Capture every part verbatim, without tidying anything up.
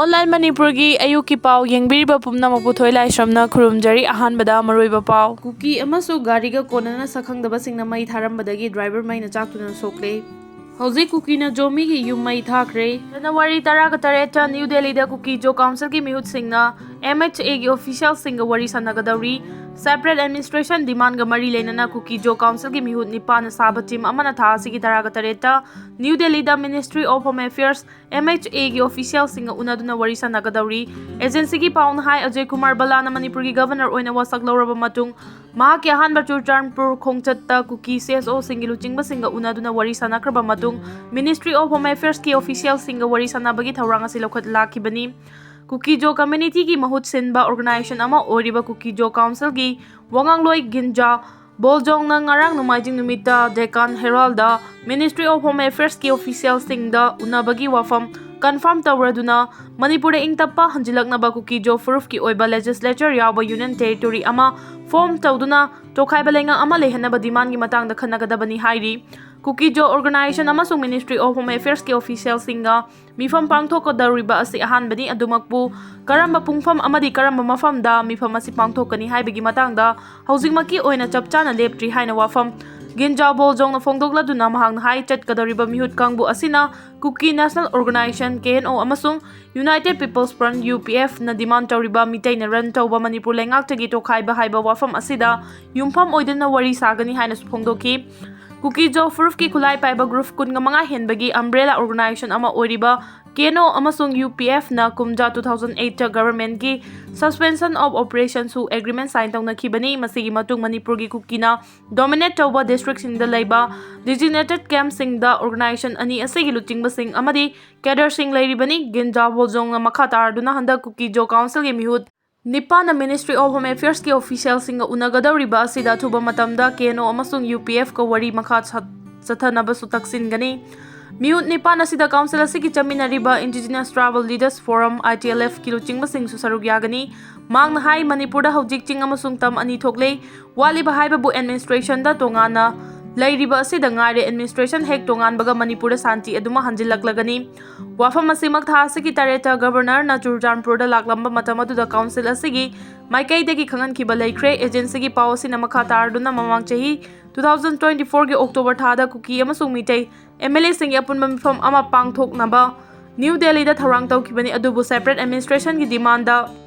Online ꯃꯅꯤꯄꯨꯔꯒꯤ ꯑꯌꯨꯛꯀꯤ ꯄꯥꯎ ꯌꯦꯡꯕꯤꯔꯤꯕ ꯄꯨꯝꯅꯃꯛꯄꯨ ꯊꯣꯏ ꯂꯥꯏꯁ꯭ꯔꯝꯅ ꯈꯨꯔꯨꯝꯖꯔꯤ꯫ ꯑꯍꯥꯟꯕꯗ ꯃꯔꯨꯑꯣꯏꯕ ꯄꯥꯎ꯫ ꯀꯨꯀꯤ ꯑꯃꯁꯨꯡ ꯒꯥꯔꯤꯒ ꯀꯣꯟꯅꯅ ꯁꯛꯈꯪꯗꯕꯁꯤꯡꯅ ꯃꯩ ꯊꯥꯔꯝꯕꯗꯒꯤ ꯗ꯭ꯔꯥꯏꯚꯔ ꯃꯩꯅ ꯆꯥꯛꯇꯨꯅ ꯁꯣꯛꯂꯦ꯫ ꯍꯧꯖꯤꯛ ꯀꯨꯀꯤꯅ ꯖꯣꯃꯤꯒꯤ ꯌꯨꯝ ꯃꯩ ꯊꯥꯈ꯭ꯔꯦ꯫ ꯖꯅꯋꯥꯔꯤ ꯇꯔꯥꯒ ꯇꯔꯦꯠꯇ ꯅ꯭ꯌꯨ ꯗꯦꯜꯂꯤꯗ ꯀꯨꯀꯤ ꯖꯣ ꯀꯥꯎꯟꯁꯤꯜꯒꯤ ꯃꯤꯍꯨꯠꯁꯤꯡꯅ ꯑꯦꯝ ꯑꯩꯆ ꯑꯦꯒꯤ ꯑꯣꯐꯤꯁꯤꯌꯦꯜꯁꯤꯡꯒ ꯋꯥꯔꯤ ꯁꯥꯟꯅꯒꯗꯧꯔꯤ꯫ Separate administration demandꯒ ꯃꯔꯤ ꯂꯩꯅꯅ ꯀꯨꯀꯤ ꯖꯣ ꯀꯥꯎꯟꯁꯤꯜꯒꯤ ꯃꯤꯍꯨꯠ ꯅꯤꯄꯥꯟꯅ ꯁꯥꯕ ꯇꯤꯝ ꯑꯃꯅ ꯊꯥ ꯑꯁꯤꯒꯤ ꯇꯔꯥꯒ ꯇꯔꯦꯠꯇ ꯅ꯭ꯌꯨ ꯗꯦꯜꯂꯤꯗ Ministry of Home Affairs, M H Aꯒꯤ ꯑꯣꯐꯤꯁꯤꯌꯦꯜꯁꯤꯡꯒ ꯎꯅꯗꯨꯅ ꯋꯥꯔꯤ ꯁꯥꯟꯅꯒꯗꯧꯔꯤ꯫ ꯑꯦꯖꯦꯟꯁꯤꯒꯤ ꯄꯥꯎꯅ ꯍꯥꯏ, ꯑꯖꯌ ꯀꯨꯃꯥꯔ ꯕꯂꯥꯅ ꯃꯅꯤꯄꯨꯔꯒꯤ ꯒꯚꯔꯅꯔ ꯑꯣꯏꯅ ꯋꯥꯁꯛ ꯂꯧꯔꯕ ꯃꯇꯨꯡ ꯃꯍꯥꯛꯀꯤ ꯑꯍꯥꯟꯕ ꯆꯨꯔꯆꯥꯟꯄꯨꯔ ꯈꯣꯡꯆꯠꯇ ꯀꯨꯀꯤ ꯁꯤ ꯑꯦꯁ ꯑꯣꯁꯤꯡꯒꯤ ꯂꯨꯆꯤꯡꯕꯁꯤꯡꯒ ꯎꯅꯗꯨꯅ ꯋꯥꯔꯤ ꯁꯥꯟꯅꯈ꯭ꯔꯕ ꯃꯇꯨꯡ Ministry of Home Affairsꯀꯤ ꯑꯣꯐꯤꯁꯤꯌꯦꯜꯁꯤꯡꯒ ꯋꯥꯔꯤ ꯁꯥꯟꯅꯕꯒꯤ ꯊꯧꯔꯥꯡ ꯑꯁꯤ ꯂꯧꯈꯠꯂꯛꯈꯤꯕꯅꯤ꯫ ꯀꯨꯀꯤ ꯖꯣ ꯀꯝꯃ꯭ꯌꯨꯅꯤꯇꯤꯒꯤ ꯃꯍꯨꯠ ꯁꯤꯟꯕ ꯑꯣꯔꯒꯅꯥꯏꯖꯦꯁꯟ ꯑꯃ ꯑꯣꯏꯔꯤꯕ ꯀꯨꯀꯤ ꯖꯣ ꯀꯥꯎꯟꯁꯤꯜꯒꯤ ꯋꯥꯉꯥꯡꯂꯣꯏ ꯒꯤꯟꯖꯥ ꯕꯣꯜꯖꯣꯡꯅ ꯉꯔꯥꯡ ꯅꯣꯡꯃꯥꯏꯖꯤꯡ ꯅꯨꯃꯤꯠꯇ ꯗꯦꯀꯥꯟ ꯍꯦꯔꯥꯜꯗ Ministry of Home Affairsꯀꯤ ꯑꯣꯐꯤꯁꯤꯌꯦꯜꯁꯤꯡꯗ ꯎꯅꯕꯒꯤ ꯋꯥꯐꯝ ꯀꯟꯐꯥꯔꯝ ꯇꯧꯔꯗꯨꯅ ꯃꯅꯤꯄꯨꯔꯗ ꯏꯪ ꯇꯞꯄ ꯍꯟꯖꯤꯜꯂꯛꯅꯕ ꯀꯨꯀꯤ ꯖꯣ ꯐꯨꯔꯨꯞꯀꯤ ꯑꯣꯏꯕ ꯂꯦꯖꯤꯁꯂꯦꯆꯔ ꯌꯥꯎꯕ ꯌꯨꯅꯤꯌꯟ ꯇꯦꯔꯤꯇꯣꯔꯤ ꯑꯃ ꯐꯣꯔꯝ ꯇꯧꯗꯨꯅ ꯇꯣꯈꯥꯏꯕ ꯂꯩꯉꯥꯛ ꯑꯃ ꯂꯩꯍꯟꯅꯕ ꯗꯤꯃꯥꯟꯒꯤ ꯃꯇꯥꯡꯗ ꯈꯟꯅꯒꯗꯕꯅꯤ ꯍꯥꯏꯔꯤ꯫ ꯀꯨꯀꯤ ꯖꯣ ꯑꯣꯔꯒꯅꯥꯏꯖꯦꯁꯟ ꯑꯃꯁꯨꯡ Ministry of Home Affairsꯀꯤ ꯑꯣꯐꯤꯁꯤꯌꯦꯜꯁꯤꯡꯒ ꯃꯤꯐꯝ ꯄꯥꯡꯊꯣꯛꯀꯗꯧꯔꯤꯕ ꯑꯁꯤ ꯑꯍꯥꯟꯕꯅꯤ꯫ ꯑꯗꯨꯃꯛꯄꯨ ꯀꯔꯝꯕ ꯄꯨꯡꯐꯝ ꯑꯃꯗꯤ ꯀꯔꯝꯕ ꯃꯐꯝꯗ ꯃꯤꯐꯝ ꯑꯁꯤ ꯄꯥꯡꯊꯣꯛꯀꯅꯤ ꯍꯥꯏꯕꯒꯤ ꯃꯇꯥꯡꯗ ꯍꯧꯖꯤꯛꯃꯛꯀꯤ ꯑꯣꯏꯅ ꯆꯞ ꯆꯥꯅ ꯂꯦꯞꯇ꯭ꯔꯤ ꯍꯥꯏꯅ ꯋꯥꯐꯝ ꯒꯤꯟꯖꯥ ꯕꯣꯜꯖꯣꯡꯅ ꯐꯣꯡꯗꯣꯛꯂꯗꯨꯅ ꯃꯍꯥꯛꯅ ꯍꯥꯏ, ꯆꯠꯀꯗꯧꯔꯤꯕ ꯃꯤꯍꯨꯠ ꯀꯥꯡꯕꯨ ꯑꯁꯤꯅ ꯀꯨꯀꯤ ꯅꯦꯁꯅꯦꯜ ꯑꯣꯔꯒꯅꯥꯏꯖꯦꯁꯟ, ꯀꯦ ꯑꯦꯟ ꯑꯣ, ꯑꯃꯁꯨꯡ United People's Front, U P F, ꯅ ꯗꯤꯃꯥꯟ ꯇꯧꯔꯤꯕ ꯃꯤꯇꯩꯅ ꯔꯟ ꯇꯧꯕ ꯃꯅꯤꯄꯨꯔ ꯂꯩꯉꯥꯛꯇꯒꯤ ꯇꯣꯈꯥꯏꯕ ꯍꯥꯏꯕ ꯋꯥꯐꯝ ꯑꯁꯤꯗ ꯌꯨꯝꯐꯝ ꯑꯣꯏꯗꯨꯅ ꯋꯥꯔꯤ ꯁꯥꯒꯅꯤ ꯍꯥꯏꯅꯁꯨ ꯐꯣꯡꯗꯣꯛꯈꯤ꯫ ꯀꯨꯀꯤ ꯖꯣ ꯐꯨꯔꯨꯞꯀꯤ ꯈꯨꯠꯂꯥꯏ ꯄꯥꯏꯕ ꯒ꯭ꯔꯨꯞ ꯀꯨꯟꯒ ꯃꯉꯥ ꯍꯦꯟꯕꯒꯤ ꯑꯝꯕ꯭ꯔꯦꯂꯥ ꯑꯣꯔꯒꯅꯥꯏꯖꯦꯁꯟ ꯑꯃ ꯑꯣꯏꯔꯤꯕ ꯀꯦ ꯑꯦꯟ ꯑꯣ ꯑꯃꯁꯨꯡ ꯌꯨ ꯄꯤ ꯑꯦꯐꯅ ꯀꯨꯝꯖꯥ two thousand eight ꯇ ꯒꯚꯔꯟꯃꯦꯟꯠꯀꯤ suspension of operation ꯁꯨ ꯑꯦꯒ꯭ꯔꯤꯃꯦꯟꯠ ꯁꯥꯏꯟ ꯇꯧꯅꯈꯤꯕꯅꯤ꯫ ꯃꯁꯤꯒꯤ ꯃꯇꯨꯡ ꯃꯅꯤꯄꯨꯔꯒꯤ ꯀꯨꯀꯤꯅ ꯗꯣꯃꯤꯅꯦꯠ ꯇꯧꯕ ꯗꯤꯁꯇ꯭ꯔꯤꯛꯁꯤꯡꯗ ꯂꯩꯕ ꯗꯤꯖꯤꯒꯅꯦꯇꯦꯗ ꯀꯦꯝꯞꯁꯤꯡꯗ ꯑꯣꯔꯒꯅꯥꯏꯖꯦꯁꯟ ꯑꯅꯤ ꯑꯁꯤꯒꯤ ꯂꯨꯆꯤꯡꯕꯁꯤꯡ ꯑꯃꯗꯤ ꯀꯦꯗꯔꯁꯤꯡ ꯂꯩꯔꯤꯕꯅꯤ꯫ ꯒꯤꯟꯖꯥ ꯕꯣꯜꯖꯣꯡꯅ ꯃꯈꯥ ꯇꯥꯔꯗꯨꯅ ꯍꯟꯗꯛ ꯀꯨꯀꯤ ꯖꯣ ꯀꯥꯎꯟꯁꯤꯜꯒꯤ ꯃꯤꯍꯨꯠ ꯅꯤꯄꯥꯟꯅ Ministry of Home Affairs ꯀꯤ ꯑꯣꯐꯤꯁꯤꯌꯦꯜꯁꯤꯡꯒ ꯎꯅꯒꯗꯧꯔꯤꯕ ꯑꯁꯤꯗ ꯑꯊꯨꯕ ꯃꯇꯝꯗ ꯀꯦ ꯑꯦꯟ ꯑꯣ ꯑꯃꯁꯨꯡ ꯌꯨ ꯄꯤ ꯑꯦꯐ ꯀ ꯋꯥꯔꯤ ꯃꯈꯥ ꯆꯠ-, ꯆꯠꯊꯅꯕꯁꯨ ꯇꯛꯁꯤꯟꯒꯅꯤ꯫ ꯃꯤꯍꯨꯠ ꯅꯤꯄꯥꯟ ꯑꯁꯤꯗ ꯀꯥꯎꯟꯁꯤꯜ ꯑꯁꯤꯒꯤ ꯆꯠꯃꯤꯟꯅꯔꯤꯕ Indigenous Tribal Leaders Forum, I T L F, ꯀꯤ ꯂꯨꯆꯤꯡꯕꯁꯤꯡꯁꯨ ꯁꯔꯨꯛ ꯌꯥꯒꯅꯤ꯫ ꯃꯍꯥꯛꯅ ꯍꯥꯏ, ꯃꯅꯤꯄꯨꯔꯗ ꯍꯧꯖꯤꯛ ꯆꯤꯡ ꯑꯃꯁꯨꯡ ꯇꯝ ꯑꯅꯤ ꯊꯣꯛꯂꯦ꯫ ꯋꯥꯠꯂꯤꯕ ꯍꯥꯏꯕꯕꯨ ꯑꯦꯗꯃꯤꯅꯤꯁꯇ꯭ꯔꯦꯁꯟꯗ ꯇꯣꯉꯥꯟꯅ ꯂꯩꯔꯤꯕ ꯑꯁꯤꯗ ꯉꯥꯏꯔꯦ꯫ ꯑꯦꯗꯃꯤꯅꯤꯁꯇ꯭ꯔꯦꯁꯟ ꯍꯦꯛ ꯇꯣꯉꯥꯟꯕꯒ ꯃꯅꯤꯄꯨꯔꯗ ꯁꯥꯟꯇꯤ ꯑꯗꯨꯃꯛ ꯍꯟꯖꯤꯜꯂꯛꯂꯒꯅꯤ꯫ ꯋꯥꯐꯝ ꯑꯁꯤꯃꯛ ꯊꯥ ꯑꯁꯤꯒꯤ ꯇꯔꯦꯠꯇ ꯒꯕꯔꯅꯔꯅ ꯆꯨꯔꯆꯥꯟꯄꯨꯔꯗ ꯂꯥꯛꯂꯝꯕ ꯃꯇꯝ ꯑꯗꯨꯗ ꯀꯥꯎꯟꯁꯤꯜ ꯑꯁꯤꯒꯤ ꯃꯥꯏꯀꯩꯗꯒꯤ ꯈꯪꯍꯟꯈꯤꯕ ꯂꯩꯈ꯭ꯔꯦ꯫ ꯑꯦꯖꯦꯟꯁꯤꯒꯤ ꯄꯥꯎ ꯑꯁꯤꯅ ꯃꯈꯥ ꯇꯥꯔꯗꯨꯅ ꯃꯃꯥꯡ ꯆꯍꯤ two thousand twenty fourꯒꯤ ꯑꯣꯛꯇꯣꯕꯔ ꯊꯥꯗ ꯀꯨꯀꯤ ꯑꯃꯁꯨꯡ ꯃꯤꯇꯩ MLAꯁꯤꯡꯒꯤ ꯑꯄꯨꯟꯕ ꯃꯤꯐꯝ ꯑꯃ ꯄꯥꯡꯊꯣꯛꯅꯕ ꯅ꯭ꯌꯨ ꯗꯦꯜꯂꯤꯗ ꯊꯧꯔꯥꯡ ꯇꯧꯈꯤꯕꯅꯤ꯫ ꯑꯗꯨꯕꯨ separate administrationꯒꯤ demandꯗ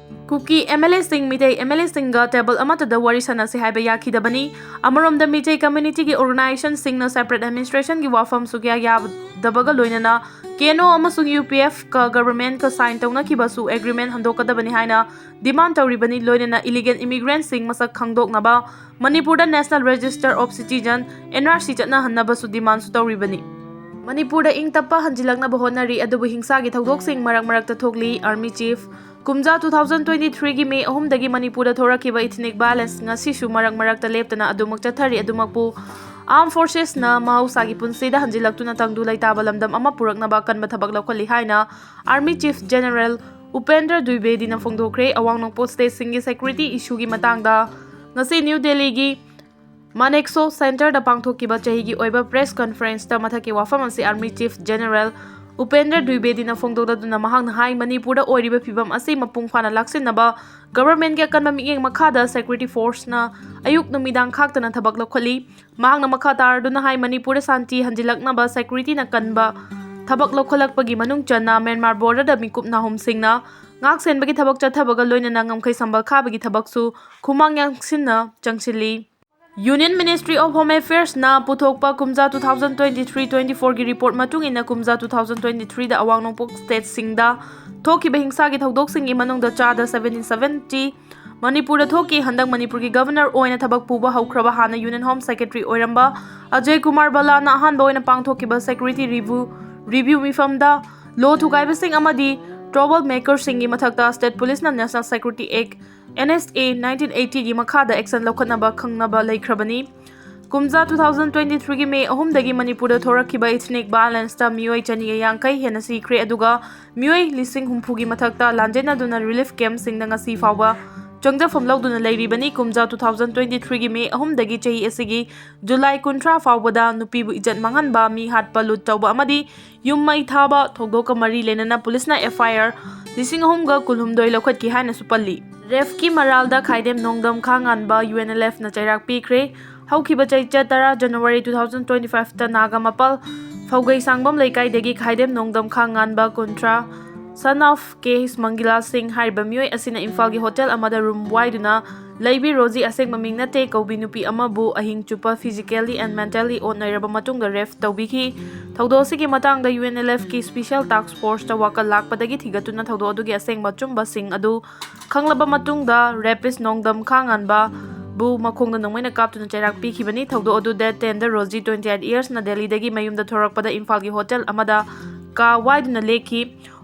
ꯀꯨꯀꯤ MLAꯁꯤꯡ ꯃꯤꯇꯩ MLAꯁꯤꯡꯒ table ꯑꯃꯠꯇꯗ ꯋꯥꯔꯤ ꯁꯥꯟꯅꯁꯤ ꯍꯥꯏꯕ ꯌꯥꯈꯤꯗꯕꯅꯤ꯫ ꯑꯃꯔꯣꯝꯗ ꯃꯤꯇꯩ communityꯒꯤ organizationꯁꯤꯡꯅ separate administrationꯒꯤ ꯋꯥꯐꯝ ꯁꯨꯛꯌꯥ ꯌꯥꯗꯕꯒ ꯂꯣꯏꯅꯅ KNO ꯑꯃꯁꯨꯡ UPFꯀ governmentꯀ sign ꯇꯧꯅꯈꯤꯕꯁꯨ agreement ꯍꯟꯗꯣꯛꯀꯗꯕꯅꯤ ꯍꯥꯏꯅ demand ꯇꯧꯔꯤꯕꯅꯤ꯫ ꯂꯣꯏꯅꯅ illegal immigrantꯁꯤꯡ ꯃꯁꯛ ꯈꯪꯗꯣꯛꯅꯕ ꯃꯅꯤꯄꯨꯔꯗ National Register of Citizen, NRC ꯆꯠꯅꯍꯟꯅꯕꯁꯨ demandꯁꯨ ꯇꯧꯔꯤꯕꯅꯤ꯫ ꯃꯅꯤꯄꯨꯔꯗ ꯏꯪ ꯇꯞꯄ ꯍꯟꯖꯤꯜꯂꯛꯅꯕ ꯍꯣꯠꯅꯔꯤ, ꯑꯗꯨꯕꯨ ꯍꯤꯡꯁꯥꯒꯤ ꯊꯧꯗꯣꯛꯁꯤꯡ ꯃꯔꯛ ꯃꯔꯛꯇ ꯊꯣꯛꯂꯤ꯫ Army Chief꯫ ꯀꯨꯝꯖꯥ two thousand twenty threeꯒꯤ ꯃꯦ ꯑꯍꯨꯝꯗꯒꯤ ꯃꯅꯤꯄꯨꯔꯗ ꯊꯣꯔꯛꯈꯤꯕ ethnic violence ꯉꯁꯤꯁꯨ ꯃꯔꯛ ꯃꯔꯛꯇ ꯂꯦꯞꯇꯅ ꯑꯗꯨꯃꯛ ꯆꯠꯊꯔꯤ꯫ ꯑꯗꯨꯃꯛꯄꯨ armed forcesꯅ ꯃꯍꯧꯁꯥꯒꯤ ꯄꯨꯟꯁꯤꯗ ꯍꯟꯖꯤꯜꯂꯛꯇꯨꯅ ꯇꯪꯗꯨ ꯂꯩꯇꯥꯕ ꯂꯝꯗꯝ ꯑꯃ ꯄꯨꯔꯛꯅꯕ ꯑꯀꯟꯕ ꯊꯕꯛ ꯂꯧꯈꯠꯂꯤ ꯍꯥꯏꯅ Army Chief General ꯎꯄꯦꯟꯗ꯭ꯔ ꯗ꯭ꯋꯤꯕꯦꯗꯤꯅ ꯐꯣꯡꯗꯣꯛꯈ꯭ꯔꯦ꯫ ꯑꯋꯥꯡ ꯅꯣꯡꯄꯣꯛ stateꯁꯤꯡꯒꯤ security issueꯒꯤ ꯃꯇꯥꯡꯗ ꯉꯁꯤ ꯅ꯭ꯌꯨ ꯗꯦꯜꯂꯤꯒꯤ Manekshaw Centreꯗ ꯄꯥꯡꯊꯣꯛꯈꯤꯕ ꯆꯍꯤꯒꯤ ꯑꯣꯏꯕ press conferenceꯇ ꯃꯊꯛꯀꯤ ꯋꯥꯐꯝ ꯑꯁꯤ Army Chief General ꯎꯄꯦꯟꯗ꯭ꯔ ꯗ꯭ꯋꯤꯕꯦꯗꯤꯅ ꯐꯣꯡꯗꯣꯛꯂꯗꯨꯅ ꯃꯍꯥꯛꯅ ꯍꯥꯏ, ꯃꯅꯤꯄꯨꯔꯗ ꯑꯣꯏꯔꯤꯕ ꯐꯤꯕꯝ ꯑꯁꯤ ꯃꯄꯨꯡ ꯐꯥꯅ ꯂꯥꯛꯁꯤꯟꯅꯕ governmentꯀꯤ ꯑꯀꯟꯕ ꯃꯤꯠꯌꯦꯡ ꯃꯈꯥꯗ security forceꯅ ꯑꯌꯨꯛ ꯅꯨꯃꯤꯗꯥꯡ ꯈꯥꯛꯇꯅ ꯊꯕꯛ ꯂꯧꯈꯠꯂꯤ꯫ ꯃꯍꯥꯛꯅ ꯃꯈꯥ ꯇꯥꯔꯗꯨꯅ ꯍꯥꯏ, ꯃꯅꯤꯄꯨꯔꯗ ꯁꯥꯟꯇꯤ ꯍꯟꯖꯤꯜꯂꯛꯅꯕ securityꯅ ꯀꯟꯕ ꯊꯕꯛ ꯂꯧꯈꯠꯂꯛꯄꯒꯤ ꯃꯅꯨꯡ ꯆꯟꯅ ꯃ꯭ꯌꯥꯟꯃꯥꯔ borderꯗ ꯃꯤꯀꯨꯞ ꯅꯥꯍꯨꯝꯁꯤꯡꯅ ꯉꯥꯛ ꯁꯦꯟꯕꯒꯤ ꯊꯕꯛ ꯆꯠꯊꯕꯒ ꯂꯣꯏꯅꯅ ꯉꯝꯈꯩ ꯁꯝꯕꯜ ꯈꯥꯕꯒꯤ ꯊꯕꯛꯁꯨ ꯈꯨꯃꯥꯡ ꯌꯥꯡꯁꯤꯟꯅ ꯆꯪꯁꯤꯜꯂꯤ꯫ Union Ministry of Home Affairesꯅ ꯄꯨꯊꯣꯛꯄ ꯀꯨꯝꯖꯥ two thousand twenty three twenty fourꯒꯤ report ꯃꯇꯨꯡ ꯏꯟꯅ ꯀꯨꯝꯖꯥ two thousand twenty threeꯗ ꯑꯋꯥꯡ ꯅꯣꯡꯄꯣꯛ stateꯁꯤꯡꯗ ꯊꯣꯛꯈꯤꯕ ꯍꯤꯡꯁꯥꯒꯤ ꯊꯧꯗꯣꯛꯁꯤꯡꯒꯤ ꯃꯅꯨꯡꯗ ꯆꯥꯗ seventy seventy ꯃꯅꯤꯄꯨꯔꯗ ꯊꯣꯛꯈꯤ꯫ ꯍꯟꯗꯛ ꯃꯅꯤꯄꯨꯔꯒꯤ governor ꯑꯣꯏꯅ ꯊꯕꯛ ꯄꯨꯕ ꯍꯧꯈ꯭ꯔꯕ ꯍꯥꯟꯅ Union Home Secretary ꯑꯣꯏꯔꯝꯕ ꯑꯖꯌ ꯀꯨꯃꯥꯔ ꯕꯂꯥꯅ ꯑꯍꯥꯟꯕ ꯑꯣꯏꯅ ꯄꯥꯡꯊꯣꯛꯈꯤꯕ security review review ꯃꯤꯐꯝꯗ law ꯊꯨꯒꯥꯏꯕꯁꯤꯡ ꯑꯃꯗꯤ trouble makerꯁꯤꯡꯒꯤ ꯃꯊꯛꯇ state policeꯅ National Security Act NSA nineteen eightyꯒꯤ ꯃꯈꯥꯗ action ꯂꯧꯈꯠꯅꯕ ꯈꯪꯅꯕ ꯂꯩꯈ꯭ꯔꯕꯅꯤ꯫ ꯀꯨꯝꯖꯥ two thousand twenty threeꯒꯤ ꯃꯦ ꯑꯍꯨꯝꯗꯒꯤ ꯃꯅꯤꯄꯨꯔꯗ ꯊꯣꯔꯛꯈꯤꯕ ethnic violenceꯇ ꯃꯤꯑꯣꯏ ꯆꯅꯤꯒ ꯌꯥꯡꯈꯩ ꯍꯦꯟꯅ ꯁꯤꯈ꯭ꯔꯦ, ꯑꯗꯨꯒ ꯃꯤꯑꯣꯏ ꯂꯤꯁꯤꯡ ꯍꯨꯝꯐꯨꯒꯤ ꯃꯊꯛꯇ ꯂꯥꯟꯖꯦꯟꯅꯗꯨꯅ relief campꯁꯤꯡꯗ ꯉꯁꯤ ꯐꯥꯎꯕ ꯆꯪꯖꯐꯝ ꯂꯧꯗꯨꯅ ꯂꯩꯔꯤꯕꯅꯤ꯫ ꯀꯨꯝꯖꯥ two thousand twenty three ꯒꯤ ꯃꯦ ꯑꯍꯨꯝꯗꯒꯤ ꯆꯍꯤ ꯑꯁꯤꯒꯤ ꯖꯨꯂꯥꯏ ꯀꯨꯟꯊ꯭ꯔꯥ ꯐꯥꯎꯕꯗ ꯅꯨꯄꯤꯕꯨ ꯏꯖꯠ ꯃꯥꯡꯍꯟꯕ, ꯃꯤ ꯍꯥꯠꯄ, ꯂꯨꯠ ꯇꯧꯕ ꯑꯃꯗꯤ ꯌꯨꯝ ꯃꯩ ꯊꯥꯕ ꯊꯧꯗꯣꯛꯀ ꯃꯔꯤ ꯂꯩꯅꯅ ꯄꯨꯂꯤꯁꯅ F I R ꯂꯤꯁꯤꯡ ꯑꯍꯨꯝꯒ ꯀꯨꯟꯍꯨꯝꯗꯣꯏ ꯂꯧꯈꯠꯈꯤ ꯍꯥꯏꯅꯁꯨ ꯄꯜꯂꯤ꯫ ꯔꯦꯞꯀꯤ ꯃꯔꯥꯜꯗ ꯈꯥꯏꯗꯦꯝ ꯅꯣꯡꯗꯝ ꯈꯥꯉꯥꯟꯕ U N L F ꯅ ꯆꯩꯔꯥꯛ ꯄꯤꯈ꯭ꯔꯦ꯫ ꯍꯧꯈꯤꯕ ꯆꯩꯆꯠ ꯇꯔꯥ, January two thousand twenty five ꯇ ꯅꯥꯒꯥꯃꯄꯥꯜ ꯐꯧꯒꯩ ꯁꯥꯡꯕꯝ ꯂꯩꯀꯥꯏꯗꯒꯤ ꯈꯥꯏꯗꯦꯝ ꯅꯣꯡꯗꯝ ꯈꯥꯉꯥꯟꯕ ꯀꯨꯟꯊ꯭ꯔꯥ, son of K H Mangila Singh ꯍꯥꯏꯔꯤꯕ ꯃꯤꯑꯣꯏ ꯑꯁꯤꯅ ꯏꯝꯐꯥꯜꯒꯤ ꯍꯣꯇꯦꯜ ꯑꯃꯗ ꯔꯨꯝ ꯋꯥꯏꯗꯨꯅ ꯂꯩꯕꯤ ꯔꯣꯖꯤ, ꯑꯁꯦꯡꯕ ꯃꯤꯡ ꯅꯠꯇꯦ ꯀꯧꯕꯤ ꯅꯨꯄꯤ ꯑꯃꯕꯨ ꯑꯍꯤꯡ ꯆꯨꯞꯄ physically and mentally ꯑꯣꯠꯅꯩꯔꯕ ꯃꯇꯨꯡꯗ ꯔꯦꯞ ꯇꯧꯕꯤꯈꯤ꯫ ꯊꯧꯗꯣꯛ ꯑꯁꯤꯒꯤ ꯃꯇꯥꯡꯗ U N L F ꯀꯤ special task force ꯇ ꯋꯥꯀꯜ ꯂꯥꯛꯄꯗꯒꯤ ꯊꯤꯒꯠꯇꯨꯅ ꯊꯧꯗꯣꯛ ꯑꯗꯨꯒꯤ ꯑꯁꯦꯡꯕ ꯑꯆꯨꯝꯕꯁꯤꯡ ꯑꯗꯨ ꯈꯪꯂꯕ ꯃꯇꯨꯡꯗ rapist ꯅꯣꯡꯗꯝ ꯈꯥꯉꯥꯟꯕ ꯕꯨ ꯃꯈꯣꯡꯗ ꯅꯣꯡꯃꯩꯅ ꯀꯥꯞꯇꯨꯅ ꯆꯩꯔꯥꯛ ꯄꯤꯈꯤꯕꯅꯤ꯫ ꯊꯧꯗꯣꯛ ꯑꯗꯨ date ten ꯗ ꯔꯣꯖꯤ, twenty eight years ꯅ ꯗꯦꯜꯂꯤꯗꯒꯤ ꯃꯌꯨꯝꯗ ꯊꯣꯔꯛꯄꯗ ꯏꯝꯐꯥꯜꯒꯤ ꯍꯣꯇꯦꯜ ꯑꯃꯗ ꯀꯥ ꯋꯥꯏꯗꯨꯅ ꯂꯦꯛꯈꯤ꯫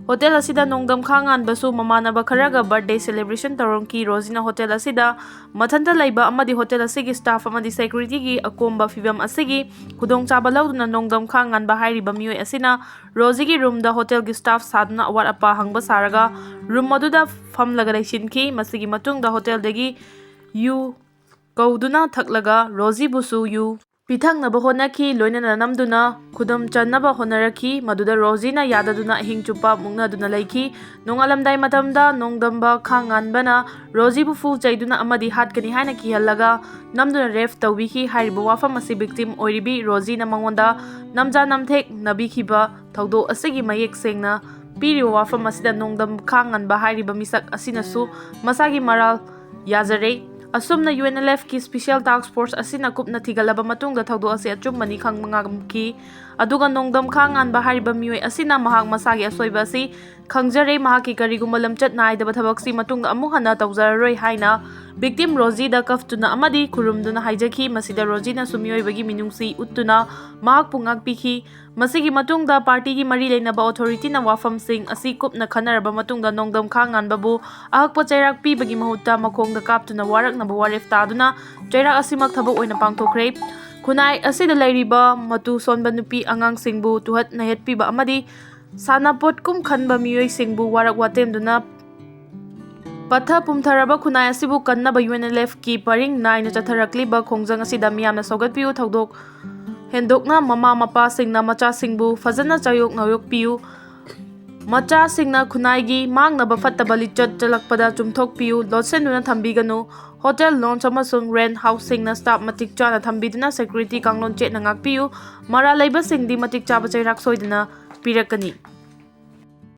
ꯍꯣꯇꯦꯜ ꯑꯁꯤꯗ ꯅꯣꯡꯗꯝ ꯈꯥꯉꯥꯟꯕꯁꯨ ꯃꯃꯥꯟꯅꯕ ꯈꯔꯒ birthday celebration ꯇꯧꯔꯝꯈꯤ꯫ ꯔꯣꯖꯤꯅ ꯍꯣꯇꯦꯜ ꯑꯁꯤꯗ ꯃꯊꯟꯇ ꯂꯩꯕ ꯑꯃꯗꯤ ꯍꯣꯇꯦꯜ ꯑꯁꯤꯒꯤ staff ꯑꯃꯗꯤ security ꯒꯤ ꯑꯀꯣꯝꯕ ꯐꯤꯕꯝ ꯑꯁꯤꯒꯤ ꯈꯨꯗꯣꯡꯆꯥꯕ ꯂꯧꯗꯨꯅ ꯅꯣꯡꯗꯝ ꯈꯥꯉꯥꯟꯕ ꯍꯥꯏꯔꯤꯕ ꯃꯤꯑꯣꯏ ꯑꯁꯤꯅ ꯔꯣꯖꯤꯒꯤ ꯔꯨꯝꯗ ꯍꯣꯇꯦꯜꯒꯤ staff ꯁꯥꯗꯨꯅ ꯑꯋꯥꯠ ꯑꯄꯥ ꯍꯪꯕ ꯁꯥꯔꯒ ꯔꯨꯝ ꯑꯗꯨꯗ ꯐꯝꯂꯒ ꯂꯩꯁꯤꯟꯈꯤ꯫ ꯃꯁꯤꯒꯤ ꯃꯇꯨꯡꯗ ꯍꯣꯇꯦꯜꯗꯒꯤ ꯌꯨ ꯀꯧꯗꯨꯅ ꯊꯛꯂꯒ ꯔꯣꯖꯤꯕꯨꯁꯨ ꯌꯨ ꯄꯤꯊꯛꯅꯕ ꯍꯣꯠꯅꯈꯤ, ꯂꯣꯏꯅꯅ ꯅꯝꯗꯨꯅ ꯈꯨꯗꯨꯝ ꯆꯟꯅꯕ ꯍꯣꯠꯅꯔꯛꯈꯤ꯫ ꯃꯗꯨꯗ ꯔꯣꯖꯤꯅ ꯌꯥꯗꯗꯨꯅ ꯑꯍꯤꯡ ꯆꯨꯞꯄ ꯃꯨꯛꯅꯗꯨꯅ ꯂꯩꯈꯤ꯫ ꯅꯣꯡꯉꯥꯜꯂꯝꯗꯥꯏ ꯃꯇꯝꯗ ꯅꯣꯡꯗꯝꯕ ꯈꯥꯉꯥꯟꯕꯅ ꯔꯣꯖꯤꯕꯨ ꯐꯨ ꯆꯩꯗꯨꯅ ꯑꯃꯗꯤ ꯍꯥꯠꯀꯅꯤ ꯍꯥꯏꯅ ꯀꯤꯍꯜꯂꯒ ꯅꯝꯗꯨꯅ ꯔꯦꯞ ꯇꯧꯕꯤꯈꯤ꯫ ꯍꯥꯏꯔꯤꯕ ꯋꯥꯐꯝ ꯑꯁꯤ victim ꯑꯣꯏꯔꯤꯕꯤ ꯔꯣꯖꯤꯅ ꯃꯉꯣꯟꯗ ꯅꯝꯖꯥ ꯅꯝꯊꯦꯛ ꯅꯕꯤꯈꯤꯕ ꯊꯧꯗꯣꯛ ꯑꯁꯤꯒꯤ ꯃꯌꯦꯛ ꯁꯦꯡꯅ ꯄꯤꯔꯤꯕ ꯋꯥꯐꯝ ꯑꯁꯤꯗ ꯅꯣꯡꯗꯝ ꯈꯥꯉꯥꯟꯕ ꯍꯥꯏꯔꯤꯕ ꯃꯤꯁꯛ ꯑꯁꯤꯅꯁꯨ ꯃꯁꯥꯒꯤ ꯃꯔꯥꯜ ꯌꯥꯖꯔꯦ꯫ ꯑꯁꯨꯝꯅ U N L F ꯀꯤ special task force ꯑꯁꯤꯅ ꯀꯨꯞꯅ ꯊꯤꯒꯠꯂꯕ ꯃꯇꯨꯡꯗ ꯊꯧꯗꯣꯛ ꯑꯁꯤ ꯑꯆꯨꯝꯕꯅꯤ ꯈꯪꯕ ꯉꯝꯈꯤ꯫ ꯑꯗꯨꯒ ꯅꯣꯡꯗꯝ ꯈꯥꯉꯥꯟꯕ ꯍꯥꯏꯔꯤꯕ ꯃꯤꯑꯣꯏ ꯑꯁꯤꯅ ꯃꯍꯥꯛ ꯃꯁꯥꯒꯤ ꯑꯁꯣꯏꯕ ꯑꯁꯤ ꯈꯪꯖꯔꯦ, ꯃꯍꯥꯛꯀꯤ ꯀꯔꯤꯒꯨꯝꯕ ꯂꯝꯆꯠ ꯅꯥꯏꯗꯕ ꯊꯕꯛꯁꯤ ꯃꯇꯨꯡꯗ ꯑꯃꯨꯛ ꯍꯟꯅ ꯇꯧꯖꯔꯔꯣꯏ ꯍꯥꯏꯅ victim ꯔꯣꯖꯤꯗ ꯀꯞꯇꯨꯅ ꯑꯃꯗꯤ ꯈꯨꯔꯨꯝꯗꯨꯅ ꯍꯥꯏꯖꯈꯤ꯫ ꯃꯁꯤꯗ ꯔꯣꯖꯤꯅꯁꯨ ꯃꯤꯑꯣꯏꯕꯒꯤ ꯃꯤꯅꯨꯡꯁꯤ ꯎꯠꯇꯨꯅ ꯃꯍꯥꯛꯄꯨ ꯉꯥꯛꯄꯤꯈꯤ꯫ ꯃꯁꯤꯒꯤ ꯃꯇꯨꯡꯗ party ꯒꯤ ꯃꯔꯤ ꯂꯩꯅꯕ authority ꯅ ꯋꯥꯐꯝꯁꯤꯡ ꯑꯁꯤ ꯀꯨꯞꯅ ꯈꯟꯅꯔꯕ ꯃꯇꯨꯡꯗ ꯅꯣꯡꯗꯝ ꯈꯥꯉꯥꯟꯕꯕꯨ ꯑꯍꯛꯄ ꯆꯩꯔꯥꯛ ꯄꯤꯕꯒꯤ ꯃꯍꯨꯠꯇ ꯃꯈꯣꯡꯗ ꯀꯥꯞꯇꯨꯅ ꯋꯥꯔꯛꯅꯕ ꯋꯥꯔꯦꯞ ꯇꯥꯗꯨꯅ ꯆꯩꯔꯥꯛ ꯑꯁꯤꯃꯛ ꯊꯕꯛ ꯑꯣꯏꯅ ꯄꯥꯡꯊꯣꯛꯈ꯭ꯔꯦ꯫ ꯈꯨꯟꯅꯥꯏ ꯑꯁꯤꯗ ꯂꯩꯔꯤꯕ ꯃꯇꯨ ꯁꯣꯟꯕ ꯅꯨꯄꯤ ꯑꯉꯥꯡꯁꯤꯡꯕꯨ ꯇꯨꯍꯠ ꯅꯩꯍꯠꯄꯤꯕ ꯑꯃꯗꯤ ꯁꯥꯟꯅꯄꯣꯠꯀꯨꯝ ꯈꯟꯕ ꯃꯤꯑꯣꯏꯁꯤꯡꯕꯨ ꯋꯥꯔꯛ ꯋꯥꯇꯦꯝꯗꯨꯅ ꯄꯠꯊ ꯄꯨꯝꯊꯔꯕ ꯈꯨꯟꯅꯥꯏ ꯑꯁꯤꯕꯨ ꯀꯟꯅꯕ UNLFꯀꯤ ꯄꯔꯤꯡ ꯅꯥꯏꯅ ꯆꯠꯊꯔꯛꯂꯤꯕ ꯈꯣꯡꯖꯪ ꯑꯁꯤꯗ ꯃꯤꯌꯥꯝꯅ ꯁꯧꯒꯠꯄꯤꯌꯨ꯫ ꯊꯧꯗꯣꯛ ꯍꯦꯟꯗꯣꯛꯅ ꯃꯃꯥ ꯃꯄꯥꯁꯤꯡꯅ ꯃꯆꯥꯁꯤꯡꯕꯨ ꯐꯖꯅ ꯆꯥꯌꯣꯛꯅ ꯌꯣꯛꯄꯤꯌꯨ꯫ ꯃꯆꯥꯁꯤꯡꯅ ꯈꯨꯟꯅꯥꯏꯒꯤ ꯃꯥꯡꯅꯕ ꯐꯠꯇꯕ ꯂꯤꯆꯠ ꯆꯠꯂꯛꯄꯗ ꯆꯨꯝꯊꯣꯛꯄꯤꯌꯨ, ꯂꯣꯠꯁꯤꯟꯗꯨꯅ ꯊꯝꯕꯤꯒꯅꯨ꯫ ꯍꯣꯇꯦꯜ, ꯂꯣꯟꯁ ꯑꯃꯁꯨꯡ ꯔꯦꯟ ꯍꯥꯎꯁꯁꯤꯡꯅ ꯁ꯭ꯇꯥꯐ ꯃꯇꯤꯛ ꯆꯥꯅ ꯊꯝꯕꯤꯗꯨꯅ ꯁꯦꯀ꯭ꯌꯨꯔꯤꯇꯤ ꯀꯥꯡꯂꯣꯟ ꯆꯦꯠꯅ ꯉꯥꯛꯄꯤꯌꯨ꯫ ꯃꯔꯥꯜ ꯂꯩꯕꯁꯤꯡꯗꯤ ꯃꯇꯤꯛ ꯆꯥꯕ ꯆꯩꯔꯥꯛ ꯁꯣꯏꯗꯅ ꯄꯤꯔꯛꯀꯅꯤ꯫